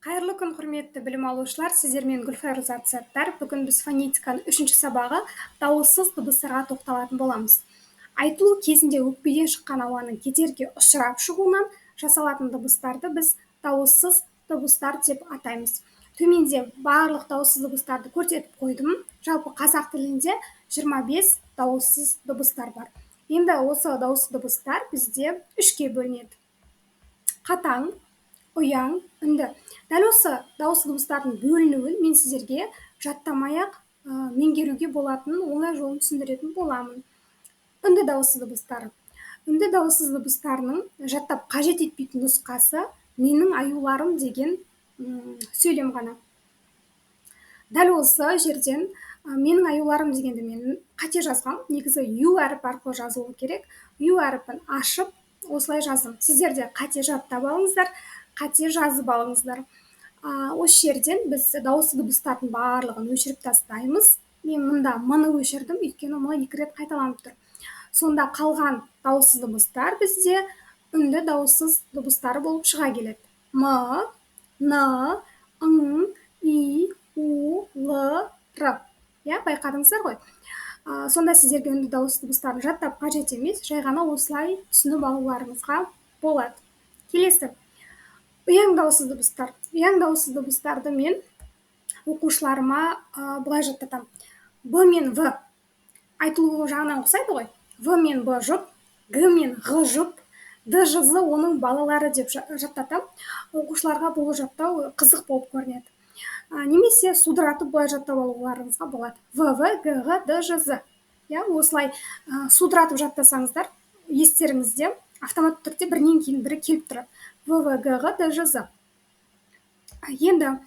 Қайырлы күн, құрметті білім алушылар! Сіздермен Гүлфайруза Саттар. Бүгін біз фонетиканың үшінші сабағы дауыссыз дыбыстарға тоқталатын боламыз. Айтылу кезінде өкпеден шыққан ауаның кедерге ұшырап шығуынан жасалатын дыбыстарды біз дауыссыз дыбыстар деп атаймыз. Төменде барлық дауыссыз дыбыстарды көрсетіп қойдым. Жалпы қазақ тілінде 25 дауыссыз дыбыстар бар. Енді осы дауыссыз дыбыстар бізде үшке бөлінеді: қатаң, ұяң, үнді. Дәл осы дауыс дыбыстардың бөлінуін мен сіздерге жаттамай-ақ меңгеруге болатын оңай жолын түсіндіретін боламын. Үнді дауыссыз дыбыстары. Үнді дауыссыз дыбыстарының жаттап қажет етпейтін нұсқасы «менің аюларым» деген сөйлем ғана. Дәл осы жерден «менің аюларым» дегенді мен қате жазғам. Негізі ю әрпі арқылы жазылуы керек. Ю әрпін ашып осылай жаздым. Сіздер де қате жаттап алыңыздар, қате жазып алыңыздар. Осы жерден біз дауыс дыбыстардың барлығын өшіріп тастаймыз. Мен мұнда мыны өшірдім, өйткені м екі рет қайталанып тұр. Сонда қалған дауыссыз дыбыстар бізде үнді дауыссыз дыбыстары болып шыға келеді: м, н, ң, и, у, л, р. Иә, байқадыңыздар ғой. Сонда сіздерге үнді дауыс дыбыстарын жаттап қажет емес, жай ғана осылай түсініп алуларыңызға болады. Келесі ұяң дауыссыз дыбыстар. Ұяң дауыссыз дыбыстарды мен оқушыларыма былай жаттатамын. Б мен В айтылуы жағынан ұқсайды ғой. В мен Б жұп, Г мен Ғ жұп, Д, Ж, З оның балалары деп жаттатамын. Оқушыларға бұл жаттау қызық болып көрінеді. Немесе судыратып былай жаттап алуларыңызға болады: В, В, Г, Ғ, Д, Ж, З. Иә, осылай судыратып жаттасаңыздар, естеріңізде автоматты түрде бірінен кейін бірі келіп тұрады: В, В, Г, Ғ, Д, Ж, З. Енді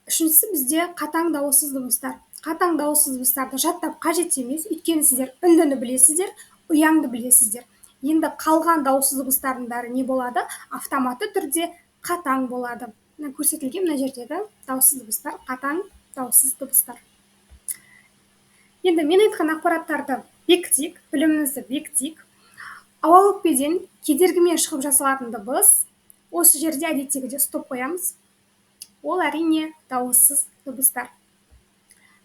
үшіншісі бізде қатаң дауыссыз дыбыстар. Қатаң дауыссыз дыбыстарды жаттап қажет емес, өйткені сіздер үндіні білесіздер, ұяңды білесіздер. Енді қалған дауыссыз дыбыстардың бәрі не болады? Автоматты түрде қатаң болады. Мына көрсетілген мына жердегі дауыссыз дыбыстар қатаң дауыссыз дыбыстар. Енді мен айтқан ақпараттарды бекітейік, білімімізді бекітейік. Ауа өкпеден кедергімен шығып жасалатын дыбыс. Осы жерде әдеттегідей стоп қоямыз. Ол, әрине, дауыссыз дыбыстар.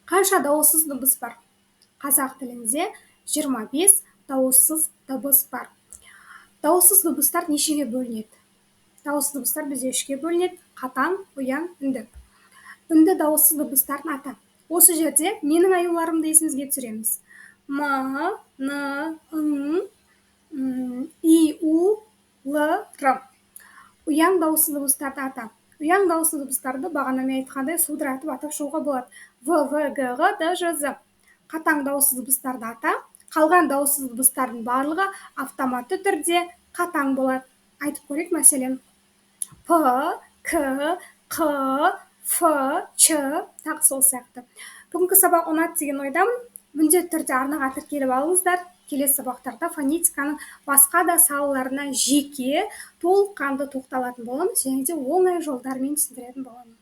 Қанша дауыссыз дыбыс бар? Қазақ тілінде 25 дауыссыз дыбыс бар. Дауыссыз дыбыстар нешеге бөлінеді? Дауыссыз дыбыстар бізде үшке бөлінеді: қатаң, ұяң, үнді. Үнді дауыссыз дыбыстарын ата. Осы жерде «менің аюларымды» есімізге түсіреміз: м, н, ң, и, у, л, р. Ұяң дауыссыз дыбыстарды ата. Ұяң дауыссыз дыбыстарды бағана мен айтқандай судыратып атап шығуға болады: В, В, Г, Ғ, Д, Ж, З. Қатаң дауыссыз дыбыстарды ата. Қалған дауыссыз дыбыстардың барлығы автоматты түрде қатаң болады. Айтып көрейік, мәселен, П, К, Қ, Ф, Ч, тағы сол сияқты. Бүгінгі сабақ ұнады деген ойдамын. Міндетті түрде арнаға тіркеліп алыңыздар. Келесі сабақтарда фонетиканың басқа да салаларына жеке толыққанды тоқталатын боламыз және де оңай жолдармен түсіндіретін боламын.